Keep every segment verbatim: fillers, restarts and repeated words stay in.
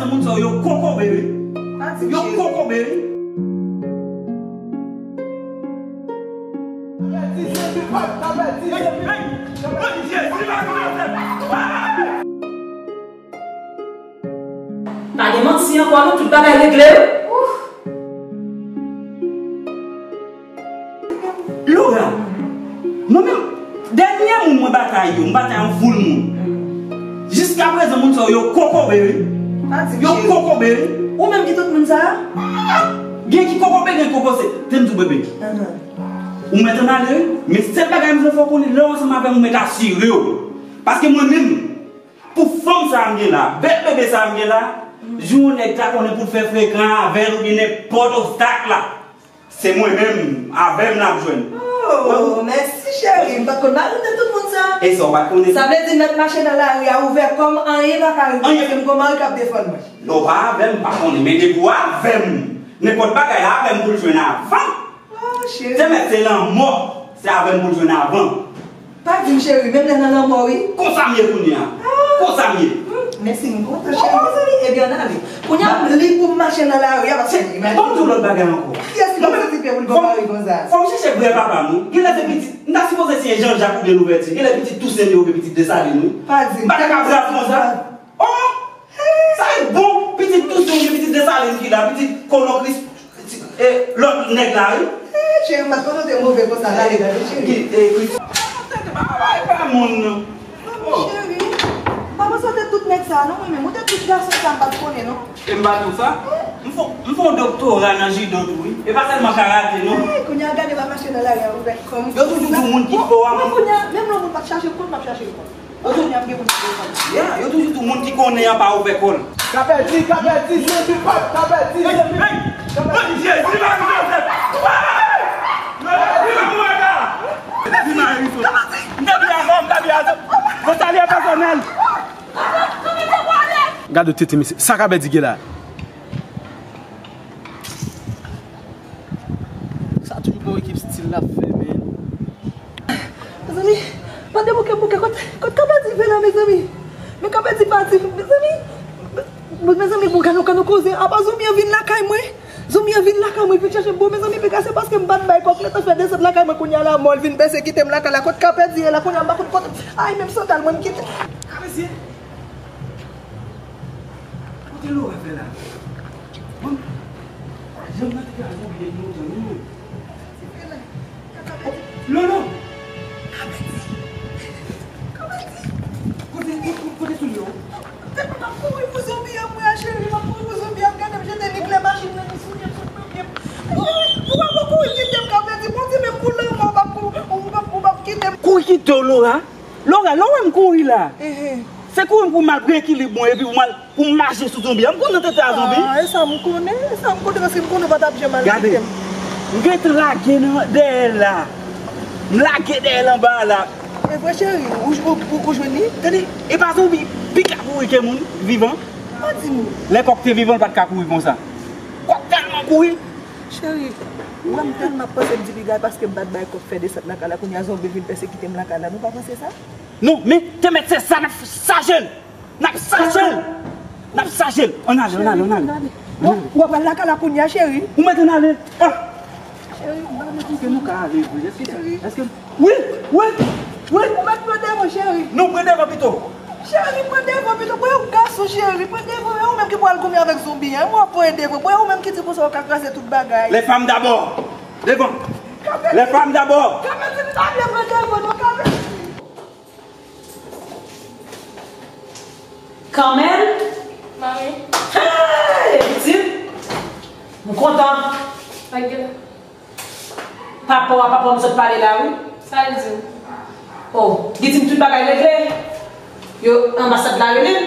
Moun sa yo kokobe wi. Yo kokobe wi. Pa gen manti ankò non, tout bagay regle wi. Laura, mwen menm, dènye moun mwen batay yo, m batay yon foul moun. Jiskaprezan, moun sa yo, yo kokobe wi. Yo kokobe wi. Ou menm ki tout moun sa a? Gen ki kokobe, gen kokobe. Te m di w, bebe. Ou mèt ann ale wi. Men sèl bagay m vle fè w konnen, lè w ansanm avè m, ou mèt asire w. Paske mwen menm, pou fanm sa a m gen la, bèl bebe sa a m gen la, jou yon nèg ta konnen pou l fè frekan avè l oubyen nenpòt obstak la, se mwen menm, avè m l ap jwenn. Oh, mèsi cheri, m pa t konn mari m te tout moun sa. E sa w pa t konnen? Sa vle di m mèt mache nan lari a ouvè kò m, anyen pa ka rive, paske m gon mari k ap defann mwen. Lè w pa avè m, m pa konnen, men depi w avè m, nenpòt bagay la avè m pou l jwenn avan. Oh, cheri. Te mèt se lanmò, se avè m pou l jwenn avan. Pa di m cheri, menm lè nan lanmò wi. Konsa m ye kounye a. Konsa m ye. Hmm, mèsi, m kontan cheri. Mezanmi, ebyen ann ale. Kounye a m lib pou m mache nan lari a paske li mèt. Ban m di w lòt bagay ankò. Kiyès ki p ap soti pye pou l gon mari konsa? Fò m chèche vrè papa m wi. Genlè se pitit, m ta sipoze siyen Jan Jak oubyen Louvèti. Genlè pitit Tousen li oubyen pitit Desalin wi. Pa di m. M pa ta ka brav konsa. Oh! Sa e bon, pitit Tousen oubyen pitit Desalin ki la, pitit kolon Kris, pitit, e, lòt nèg la, wi. Eh, cheri, m pa t konnen w te move konsa, la, gade, cheri. Ki, e, Kris. Tèt pa bay pa moun, non. Oh. Cheri, m pa panse w te tout nèg sa, non, mwen menm. Ou te tout gason sa, m pa t konnen, non. E m pa tou sa? M fè, m fè yon doktora nan jido tou, wi. E pa sèlman karate, non. Eh, kounye a, gade, m ap mache nan lari a, ouvè kò m. Yo toujou di moun ki fò a, moun. Kounye a, menm lè moun pa t chache l kont, m ap chache l kont. Yo toujou di moun ki konnen an pa ouvè kò l. Kapèdi, kapèdi, se bipòp, kapèdi. Jezi Mari Jozèf. M te di avan, m te di avan. Mwen salye pèsonèl. Gade tete mesye. Sa kapèdi gen la. Sa toujou gon ekip stil l ap fè, men. Mezanmi, pa debouke bouke, kot, kot Kapèdi rive la, mezanmi? Men Kapèdi pati, mezanmi. Bon, mezanmi, bon, gade, gade koze. Apa zonbi an vin lakay mwen? Zonbi an vin lakay mwen, vin chèche m. Bon, mezanmi, piga se paske m pa t bay kòb, gentan fè desann lakay mwen, kounye a la, mò, l vin pèsekite m lakay la. Kot Kapèdi ye la, kounye a, m pa konn kote. Ay, menm sandal mwen, m kite. Kapèdi! Kote Laura fè la? Bon, pa janm nan te ka zonbi an lontan, non. Lolo! Kote, kote, kote soulye w? M ap kouri pou zonbi an, mwen, cheri, m ap kouri pou zonbi an, gade m jete ni klè machin nan, ni soulye m sot nan pye m. Ou pa pou kouri kite m, Kapèdi, Bondye, menm pou lanmò, ou p ap pou, ou p ap, ou p ap kite m. Kouri kite w, Laura? Laura, lè w wè m kouri la, se kouri m pou m al pran ekilib mwen, epi pou m al, pou m mache sou zonbi a. M konn nan tete a zonbi. Ah, e sa m konnen, e sa m konnen, paske m konnen w pa t ap janm al kite m. Gade, m gentan lage nan dèyè l la. M lage dèyè l anba a la. E vre, cheri, ou, ou, ou, ou jwenn li? Tande, e pa zonbi pi ka kouri ke moun vivan. Pa di m. Lè kòk te vivan, l pa t ka kouri konsa. Kòk tèlman kouri. Cheri, ou wè m tèlman ap panse m di piga paske m pa t bay kòb fè desann lakay la, kounye a zonbi vin pèsekite m lakay la. Nou pa panse sa? Non, men te mèt se sa n ap chache l. N ap chache l. N ap chache l. Ann ale, ann ale, ann ale. Bon, ou ap al lakay la kounye a, cheri? Ou mèt ann ale. Ah. Cheri, m pa mèt. Èske nou ka ale vre? Èske, èske... Wi, wi, wi. Ou mèt pran devan, cheri. Non, pran devan pito. Cheri, pran devan pito. Bon, yon gason, cheri, pran devan. E ou menm ki pral goumen avèk zonbi an. E mwen w ap pran devan. Bon, e ou menm ki di konsa w ka kraze tout bagay. Les femmes d'abord. Devan. Les femmes d'abord. Kapèdi, m pa vle pran devan non, Kapèdi. Kanmenm. Mami. Hey, pitit. M kontan. Sa k gen? Papa w a, papa w, m sot pale la, wi. Sa l di w? Oh, li di m tout bagay regle. Yo, anbasad la rele m.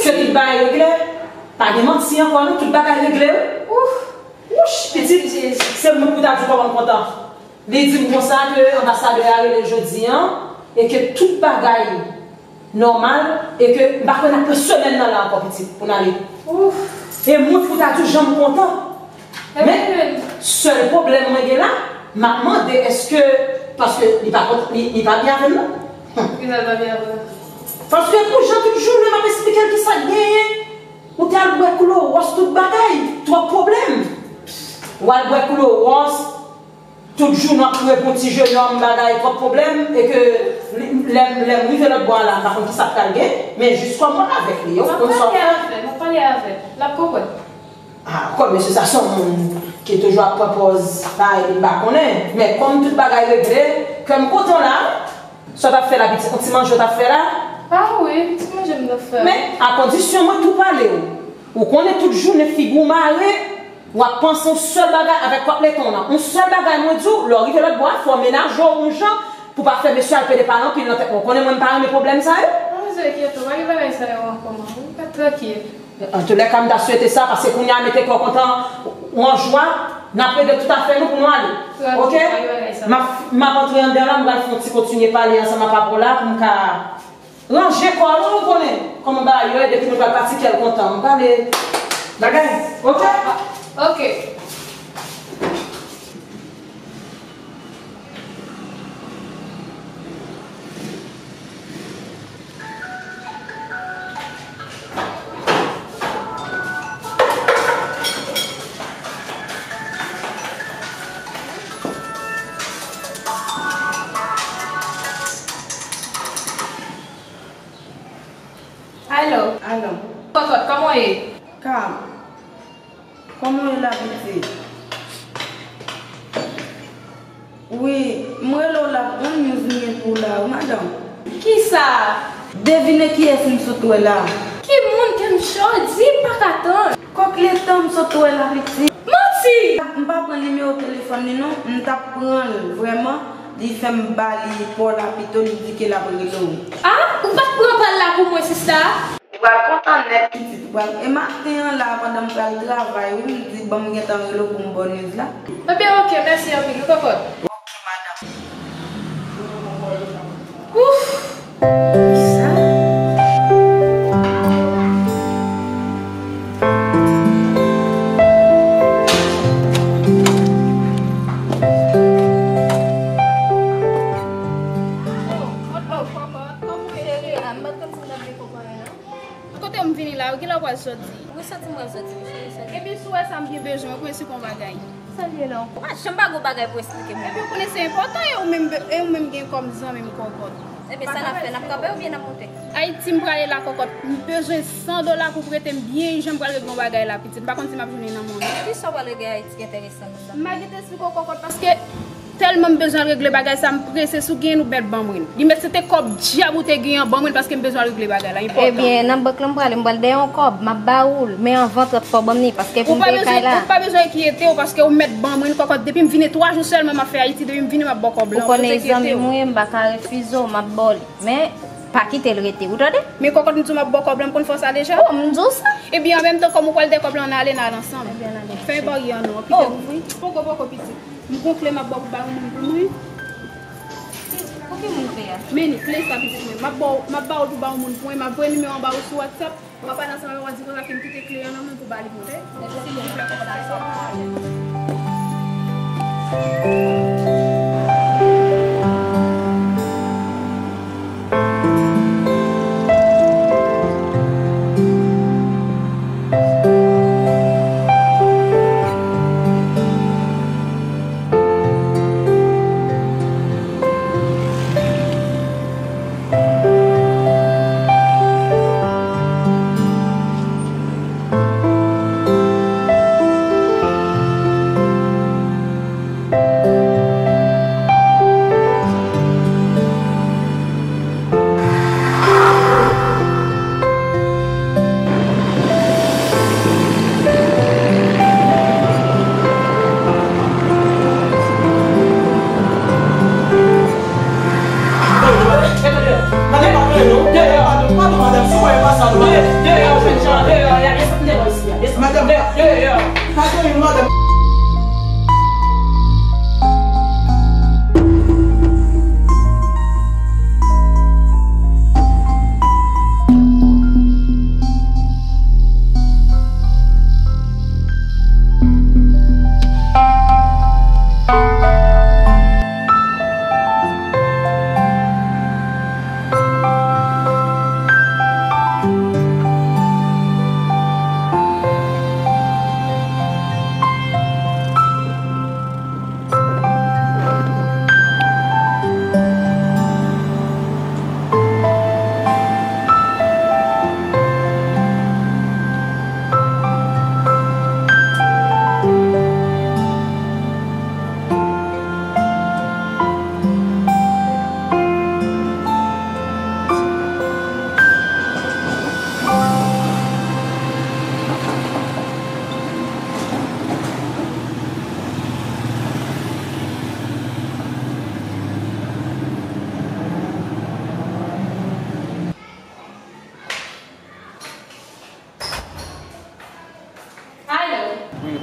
Ke tout bagay regle. Pa gen manti ankò, non, tout bagay regle, wi. Ouf. Wouch, pitit, se moun pou ta di w kòman m kontan. Li di m konsa ke anbasadè a rele l jodi a, e ke tout bagay nòmal, e ke m pa kwè n ap pran semèn nan la ankò, pitit, pou n ale. Ouf. E moun pou ta di w jan m kontan. Men, sèl pwoblèm mwen gen la, m ap mande èske, paske li pa kont-, li, li pa byen avè m, non. Poukisa l pa byen avè w? Paske pou jan tout jounen m ap esplike l kisa k genyen, Ou te al bwè klowòs tout bagay, twòp pwoblèm. Ou al bwè klowòs, tout jounen w ap kriye pou ti jenòm bagay twòp pwoblèm, e ke li- lè m lè m rive lòt bò a la, m pa konn kisa k pral gen, men jis kòman avèk li, yo, m ap pale avè l, m ap pale avè l, l ap konprann. Ah, kòm mesye sa se yon moun ki toujou ap pran pòz, bay li, m pa konnen, men kòm tout bagay regle, kè m kontan la, sa w t ap fè la, pitit, yon ti manje w t ap fè la? Ah wi, ti manje m t ap fè. Men, a kondisyon mwen tou pale w. Ou konnen tout jounen figi w mare, w ap panse yon sèl bagay avèk kòk letan w nan. Yon sèl bagay mwen di w, lè w rive lòt bò a, fò w menaje w yon jan pou pa fè mesye al pede pale anpil nan tèt mwen. Ou konnen mwen m pa renmen pwoblèm sa yo. Pa bezwen enkyete w, pa gen bagay sa yo ankò, manmi. Ou ka trankil. Antoulèka, m ta swete sa, paske kounye a mete kè w kontan, w an jwa, n ap regle tout afè nou pou nou ale. Oke? M ap, m ap antre anndan la, m pral fè yon ti kontinye pale ansanm ak papa w la pou m ka ranje kò nou, ou konnen kòman bagay yo ye, depi nou pral pati kè l kontan. M pale bagay, oke? Oke. Alo. Alo. Kòkòt, kòman w ye? Kalm. Kòman w ye la, pitit? Wi, m rele w la, gon news m gen pou w la, wi, madanm. Kisa? Devine kiyès m sot wè la. Ki moun ke m cho, di m pa ka tann. Kòk letan m sot wè la, pitit. Manti! M pa pran nimewo telefòn li non, m t ap pran l vrèman, li fè m ba li pa w la pito, li di ke l ap rele w. Ah, ou pa t pran pa l la pou mwen, sista? Ou pral kontan nèt, pitit. Ou pral, e maten an la, pandan m pral travay, wi, m di, bon, m gentan rele w pou m ba w news la. Ebyen, oke, mèsi anpil, wi, kòkòt. Oke, madanm. Ouf! Kisa? Kote m vini la, kilè w pral soti? Wi, soti m pral soti, wi, cheri, soti. Epi si w wè sa m byen bezwen, ou konnen se pa yon bagay. Sa l ye la ankò? Pa janm pa gon bagay pou esplike m. Epi ou konnen se enpòtan, e ou menm, e ou menm gen kòm zanmi m kòkòt. Ebyen, sa n ap fè, n ap kanpe oubyen n ap monte? Ayiti m prale la kòkòt, m bezwen san dola pou prete m byen ijan, m pral regle yon bagay la, pitit. M pa konn si m ap jwenn li nan men w non. Kisa w pral regle Ayiti ki enteresan nou la? M pa gen te esplike w kòkòt, paske tèlman m bezwen al regle bagay sa, m prese, si w genyen l ou mèt ban mwen l. Li mèt se te kòb dyab ou te genyen an, ban mwen l, paske m bezwen al regle bagay la, enpòtan. Ebyen, nan bank lan m prale, m pral dèyè yon kòb, m ap ba ou l, men anvan trant fò w ban m li, paske pou m peye kay la. Ou pa bezwen enkyete w, paske ou mèt ban mwen l, kòkòt, depi m vini twa jou sèlman m ap fè Ayiti, depi m vini m ap ba w kòb lan, ou pa bezwen enkyete w. Ou konnen zanmi m ou ye, m pa ka refize w, m ap ba w li. Men, pa kite l rete, ou tande? Men kòkòt, m di w m ap ba w kòb lan, m konn fè w sa deja? Oh, m di w sa. Ebyen, an menm tan, kòm ou pral dèyè kòb lan, ann ale, n al ansanm. Ebyen, ann ale. Fè yon bagay an non, kite m wi. Poko, poko, pitit. M gon kle m ap ba w pou bay yon moun pou mwen. Pou ki moun kle a? Men ni kle sa, pitit mwen. M ap ba w, m ap ba w l pou bay yon moun pou mwen. M ap voye nimewo an ba ou sou WhatsApp. W ap pale ansanm avè l, w ap di konsa ke m kite kle an nan men w pou ba li pou mwen. Silvouplè, konsa.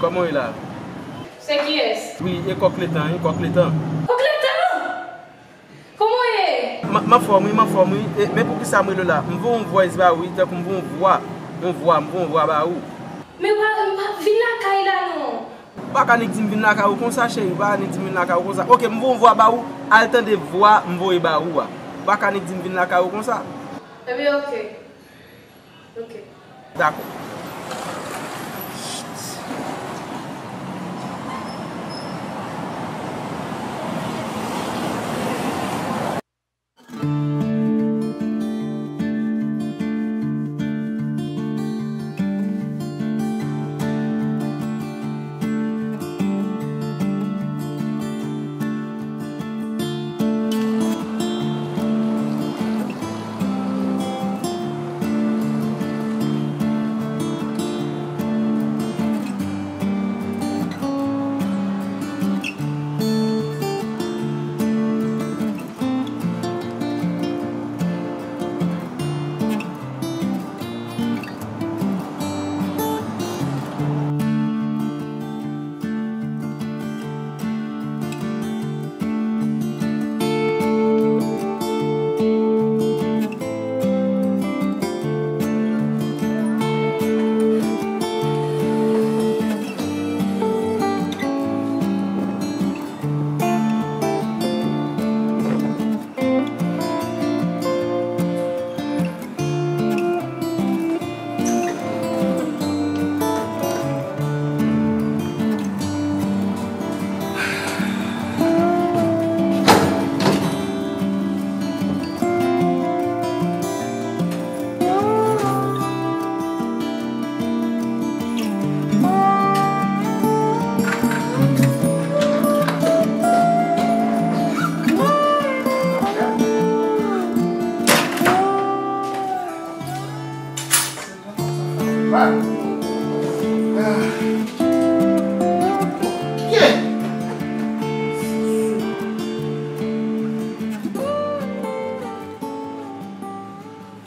Kòman w ye la? Se kiyès? Wi, e Kòk Letan, wi, Kòk Letan. Kòk Letan? Kòman w ye? M, m anfòm, wi, m anfòm, wi. E, men poukisa m rele w la? M voye yon voice ba ou, wi, tankou m voye yon vwa. Yon vwa, m voye yon vwa ba ou. Men w pa, m pa vin lakay la, non. Ou pa ka nik di m vin lakay ou konsa, cheri. Ou pa ka nik di m vin lakay ou konsa. Oke, m voye yon vwa ba ou, al tande vwa m voye ba ou a. Ou pa ka nik di m vin lakay ou konsa. Ebyen, oke. Ok. Dakò.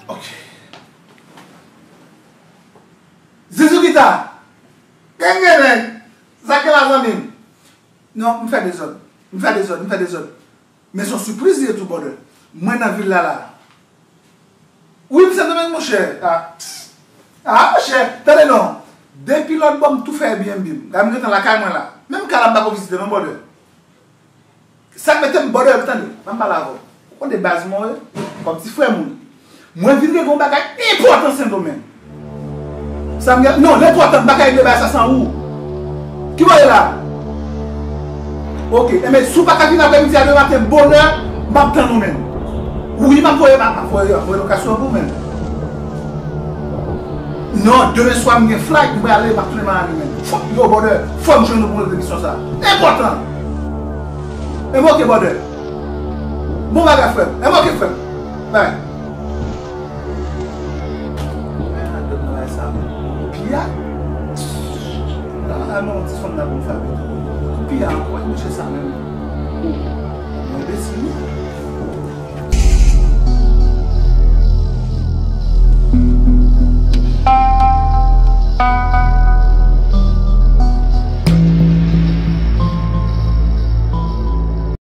Ok. Zizou Gita! Gengeneng! Sa k gen la, zanmi m? Non, m fè dezòd. M fè dezòd, m fè dezòd. Men se yon sipriz li ye tou, brother. Mwen nan vil la, la. Wi, m Sendomeng, monchè. A, a, monchè, tande non. Depi lòt bò, m tou fè Airbnb m. Gade, m gentan lakay mwen la. Menm kay la, m pako vizite non, brother. Sa k mete m bòdè yo, tande, ban m pale avè w. Ou konn de baz mwen ye, kòm ti frè m ou ye. Mwen vin regle yon bagay enpòtan Sendomeng. Sa m gen, non, l enpòtan, m pa ka regle bagay sa san ou. Ki bò w ye la? Ok, enben, si w pa ka vin aprèmidi a demen maten bonè, m ap tann ou menm. Wi, m ap voye, m ap voye, voye lokasyon pou ou menm. Non, demen swa m gen flight, m prale, m ap tounen Miami menm. Fòk, yo, brother, fòk m jwenn ou pou m regle kesyon sa. Enpòtan. Enben, ok, brother. Bon bagay, frè m. Enben, ok, frè m. Bye. Mwen ap dòmi nan bagay sa menm. Piya? Ah, non, ti fanm nan pou m frape tou. Piya ankò, e mesye sa menm. Mwen enbesil, wi.